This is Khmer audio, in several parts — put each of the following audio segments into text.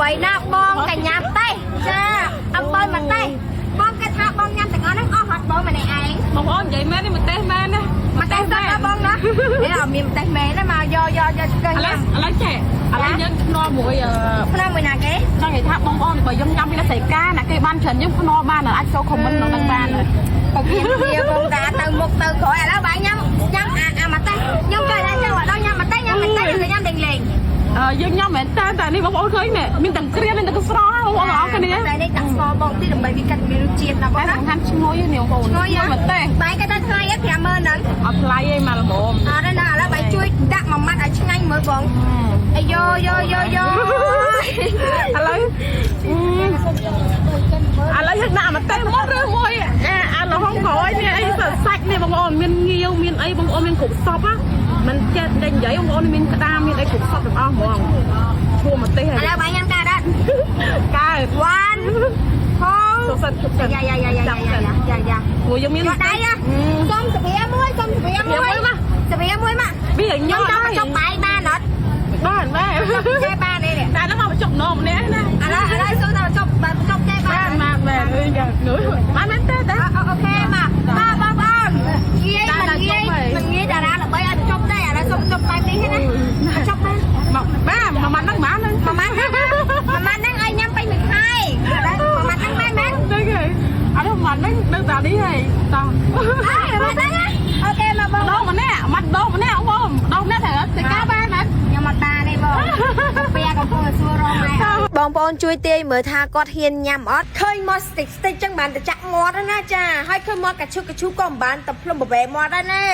ល្បីណាស់បងកញ្ញាតេសចាអំបិលម្ទេសបងគិតថាបងញ៉ាំទាំងអស់ហ្នឹងអស់ហត់បងម្នាក់ឯង បងប្អូននិយាយមែននេះម្ទេសមែនណា ម្ទេសសុទ្ធណាបងណាហេអត់មានម្ទេសមែនទេមកយកយកយកឆ្កឹះ ឥឡូវ ញ៉ាំ ឥឡូវចេះឥឡូវយើងភ្នាល់មួយអឺ ភ្នាល់មួយណាគេ ចង់និយាយថាបងប្អូនបើយើងញ៉ាំពីស្រីកាណាគេបានច្រើនយើងភ្នាល់បានអាចចូល comment ក្នុងហ្នឹងបាន ពពៀគ្នាបងតាទៅមុខទៅក្រោយឥឡូវបាយញ៉ាំញ៉ាំអាអាម្ទេសខ្ញុំគេថាចង់ដល់ញ៉ាំម្ទេសញ៉ាំម្ទេសឬញ៉ាំដេញលេង អឺយើងញ៉ាំមែនតើតែនេះបងប្អូនឃើញនេះមានទាំងក្រៀមមានទាំងស្រស់បងប្អូនទាំងអស់គ្នា តែនេះដាក់ស្ករបងទីដើម្បីវាកាត់មានរសជាតិណាបងណា តែសំខាន់ឈ្ងុយនេះបងប្អូន ឈ្ងុយ មែនទេ បាយគេថាថ្លៃ 50000 ហ្នឹង អត់ថ្លៃទេមកល្មម អត់ទេណាឥឡូវបាយជួយដាក់មួយម៉ាត់ឲ្យឆ្ងាញ់មើលបងអាយ៉ូយ៉ូយ៉ូយ៉ូ ឥឡូវឥឡូវយើងដាក់ម្ទេសមកឬមួយអាអាលហុងក្រោយនេះអីសាច់នេះបងប្អូនមានងាវមានអីបងប្អូនមានគ្រប់សពណាមិនចេះតែនិយាយបងប្អូនមានក្តាមមានអីគ្រប់សពទាំងអស់ហ្មងឈួរម្ទេស ឥឡូវបាយញ៉ាំកើតអត់ កើត 1 2 សុខសិនសុខសិន យ៉ាយ៉ាយ៉ាយ៉ាយ៉ាយ៉ាយ៉ា ព្រោះយើងមាន យកដៃសុំស្វាមួយសុំស្វាមួយស្វាមួយមក វាញ ខ្ញុំ ត់ ចង់បញ្ចុកបាយបានអត់ បានបាន ចេះបានទេនេះ តែហ្នឹងមកបញ្ចុកម្ដងម្នាក់ណា ឥឡូវឥឡូវសុំតែបញ្ចុកបាទបញ្ចុកចេះបា បាន នបានបានអើយយ៉ាងនោះបានមែនទេតា OK មកបាទបងប្អូនងាយមិនងាយមិនងាយតារាល្បីឲ្យបញ្ចុកទេឥឡូវសុំបញ្ចុកបែបនេះណាបញ្ចុកបាន មកបាទមួយម៉ាត់ហ្នឹងបានហ្នឹង មួយម៉ាត់ហ្នឹងមួយម៉ាត់ហ្នឹងឲ្យញ៉ាំពេញមួយខែឥឡូវមួយម៉ាត់ហ្នឹងបានមែន ហ្នឹងហើយអត់ម៉ាត់ហ្នឹងនៅតានេះហើយតោះ អើមួយម៉ាត់ហ្នឹង OK មកបង ដងម្នាក់ម៉ាត់ដងម្នាក់បងដងម្នាក់ត្រូវតែការបានណា ខ្ញុំអត់បានទេបងពេលកំពុងតែសួររកម៉ែបងប្អូនជួយទាយមើលថាគាត់ហ៊ានញ៉ាំអត់ឃើញមាត់ស្តិចស្តិចចឹងបានតែចាក់មាត់ណាចាហើយឃើញមាត់កាឈុកកាឈូក៏មិនបានតែភ្លុំបបែមាត់ដែរណា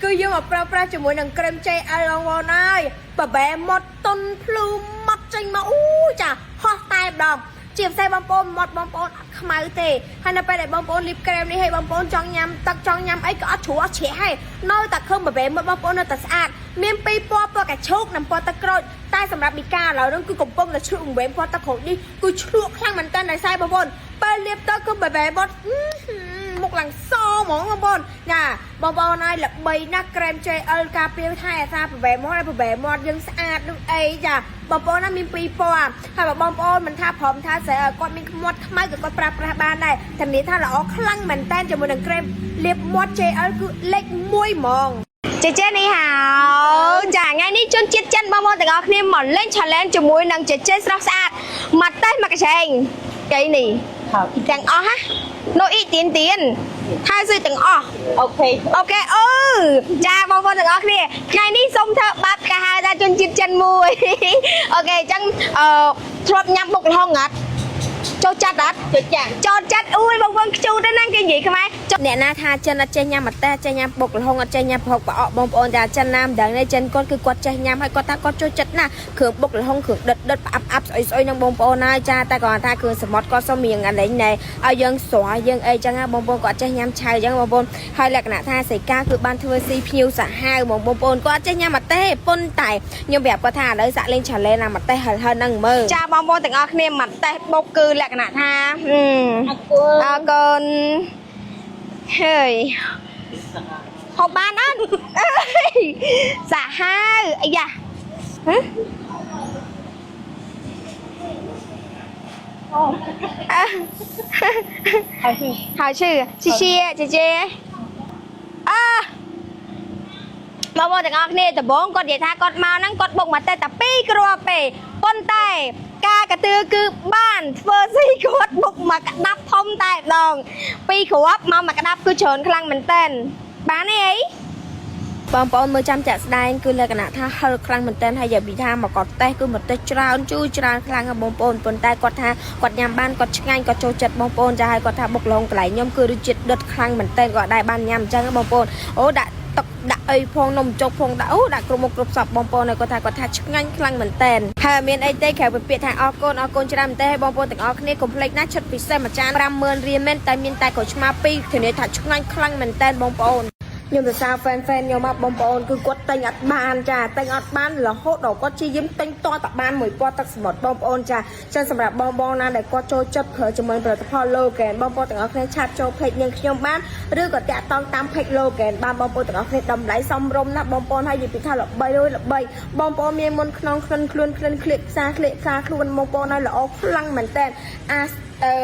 គឺយើងមកប្រើប្រាស់ជាមួយនឹងក្រែម JL បងប្អូនហើយបបែមាត់តុនភ្លឺមាត់ចេញមកអូចាហោះតែម្ដងជាពិសេសបងប្អូនមាត់បងប្អូនអត់ខ្មៅទេហើយនៅពេលដែលបងប្អូនលាបក្រែមនេះឲ្យបងប្អូនចង់ញ៉ាំទឹកចង់ញ៉ាំអីក៏អត់ជ្រោះអត់ជ្រះហើយនៅតែឃើញបបែមាត់បងប្អូននៅតែស្អាតមានពីរពណ៌ពណ៌កាឈូកនិងពណ៌ទឹកក្រូចតែសម្រាប់មីកាឥឡូវហ្នឹងគឺកំពុងតែឆ្លក់វង្វេងពណ៌ទឹកក្រូចនេះគឺឆ្លក់ខ្លាំងមែនតើដោយសារបងប្អូនពេលលាបទៅគឺបបែមាត់មុខឡើងសហ្មងបងប្អូនចាបងប្អូនហើយល្បីណាស់ក្រែម JL ការពារថែអាសាបបែមាត់ហើយបបែមាត់យើងស្អាតនឹងអីចាបងប្អូនណាមានពីរពណ៌ហើយបើបងប្អូនមិនថាព្រមថាស្រីឲ្យគាត់មានមាត់ខ្មៅក៏គាត់ប្រើប្រាស់បានដែរធានាថាល្អខ្លាំងមែនតើជាមួយនឹងក្រែមលាបមាត់ JL គឺលេខ1ហ្មងចេចេនេះហៅចាថ្ងៃនេះជនជាតិចិនបងប្អូនទាំងអស់គ្នាមកលេង challenge ជាមួយនឹងចេចេស្រស់ស្អាតមកតេះមកកញ្ឆេងកៃនេះទាំងអស់ហ៎នោះអ៊ីទៀនទៀនហើយស៊ឺទាំងអស់ OK OK អឺចាបងប្អូនទាំងអស់គ្នាថ្ងៃនេះសូមធ្វើបាបកាហៅថាជនជាតិចិនមួយ OK អញ្ចឹងអឺធ្លាប់ញ៉ាំបុកល្ហុងអត់ចូលចិត្តអត់ ចូលចិត្ត ចូលចិត្តអួយបងប្អូនខ្ជូតណាស់គេនិយាយខ្មែរចុះអ្នកណាថាចិនអត់ចេះញ៉ាំម្ទេសចេះញ៉ាំបុកល្ហុងអត់ចេះញ៉ាំប្រហុកប្រអកបងប្អូនចាចិនណាមិនដឹងទេចិនគាត់គឺគាត់ចេះញ៉ាំហើយគាត់ថាគាត់ចូលចិត្តណាស់គ្រឿងបុកល្ហុងគ្រឿងដិតដិតផ្អាប់ផ្អាប់ស្អុយស្អុយនឹងបងប្អូនហើយចាតែគាត់ថាគ្រឿងសមុទ្រគាត់សុំរៀងអាឡែងណែឲ្យយើងស្រស់យើងអីចឹងណាបងប្អូនគាត់ចេះញ៉ាំឆៅចឹងបងប្អូនហើយលក្ខណៈថាសីកាគឺបានធ្វើស៊ីភ្ញៀវសាហាវហ្មងបងប្អូនគាត់ចេះញ៉ាំម្ទេសប៉ុន្តែខ្ញុំប្រាប់គាត់ថាឥឡូវសាក់លេង challenge ណាម្ទេសហិលហិលហ្នឹងមើលចាបងប្អូនទាំងអស់គ្នាម្ទេសបុកគឺលក្ខណៈថាហឹម អរគុណ អរគុណហើយហូបបានអត់អើយសាហាវអាយ៉ាហ៎អើ 好吃谢谢姐姐អើបងប្អូនទាំងអស់គ្នាដំបងគាត់និយាយថាគាត់មកហ្នឹងគាត់បុកមកតែតែពីរគ្រាប់ទេប៉ុន្តែការកទឿគឺបានធ្វើស៊ីគាត់បុកមកក្តាប់ធំតែម្ដងពីរគ្រាប់មកមកក្តាប់គឺច្រើនខ្លាំងមែនតើបានទេអី បងប្អូនមើលចាំចាក់ស្ដែងគឺលក្ខណៈថាហិលខ្លាំងមែនទែនហើយយាយពីថាមកគាត់តេះគឺមកតេះច្រើនជូរច្រើនខ្លាំងហ៎បងប្អូនប៉ុន្តែគាត់ថាគាត់ញ៉ាំបានគាត់ឆ្ងាញ់គាត់ចូលចិត្តបងប្អូនចាហើយគាត់ថាបុកឡងកន្លែងខ្ញុំគឺរសជាតិដិតខ្លាំងមែនទែនគាត់ដែរបានញ៉ាំអញ្ចឹងហ៎បងប្អូនអូដាក់ទឹកដាក់អីផងនំចុកផងដាក់អូដាក់គ្រប់មុខគ្រប់សពបងប្អូនហើយគាត់ថាគាត់ថាឆ្ងាញ់ខ្លាំងមែនទែនហើយអត់មានអីទេក្រៅពីពាក្យថាអរគុណអរគុណច្រើនមែនទែនហើយបងប្អូនទាំងអស់គ្នាកុំភ្លេចណាឈុតពិសេសមួយចាន50000រៀលមែនតែមានតែក្រូចឆ្មា2ធានាថាឆ្ងាញ់ខ្លាំងមែនទែនបងប្អូន ខ្ញុំសរសើរ fan fan ខ្ញុំមកបងប្អូនគឺគាត់ទិញអត់បានចាទិញអត់បានរហូតដល់គាត់ព្យាយាមទិញតតបានមួយពណ៌ទឹកសមុទ្របងប្អូនចាចឹងសម្រាប់បងបងណាដែលគាត់ចូលចិត្តប្រើជាមួយផលិតផល Logan បងប្អូនទាំងអស់គ្នាchat ចូល page នាងខ្ញុំបានឬក៏តាក់ទងតាម page Logan បានបងប្អូនទាំងអស់គ្នាតម្លៃសមរម្យណាស់បងប្អូនហើយនិយាយពីថាល្បីអើយល្បីបងប្អូនមានមុនខ្នងក្លិនខ្លួនក្លិនក្លៀកផ្សាក្លៀកផ្សាខ្លួនបងប្អូនឲ្យល្អខ្លាំងមែនតើអាអឺ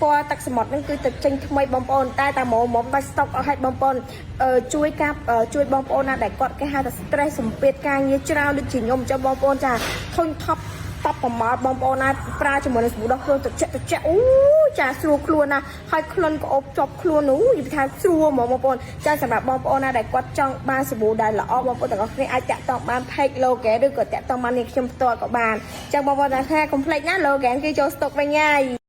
ពណ៌ទឹកសមុទ្រហ្នឹងគឺទឹកចេញថ្មីបងប្អូនតែតែមុំមុំដាច់ស្តុកអស់ឲ្យបងប្អូនអឺជួយការជួយបងប្អូនណាដែលគាត់គេហៅថា stress សម្ពាធការងារច្រើនដូចជាខ្ញុំអញ្ចឹងបងប្អូនចាធុញថប់តបប្រមាលបងប្អូនណាប្រើជាមួយនឹងសាប៊ូដោះខ្លួនត្រជាក់ត្រជាក់អូចាស្រួលខ្លួនណាហើយក្លិនក្អូបជាប់ខ្លួននោះនិយាយថាស្រួលហ្មងបងប្អូនចាសម្រាប់បងប្អូនណាដែលគាត់ចង់បានសាប៊ូដែលល្អបងប្អូនទាំងអស់គ្នាអាចតាក់ទងបាន page Logan ឬក៏តាក់ទងបាននាងខ្ញុំផ្ទាល់ក៏បានចឹងបងប្អូនថាកុំភ្លេចណា Logan គឺចូលស្តុកវិញហើយ។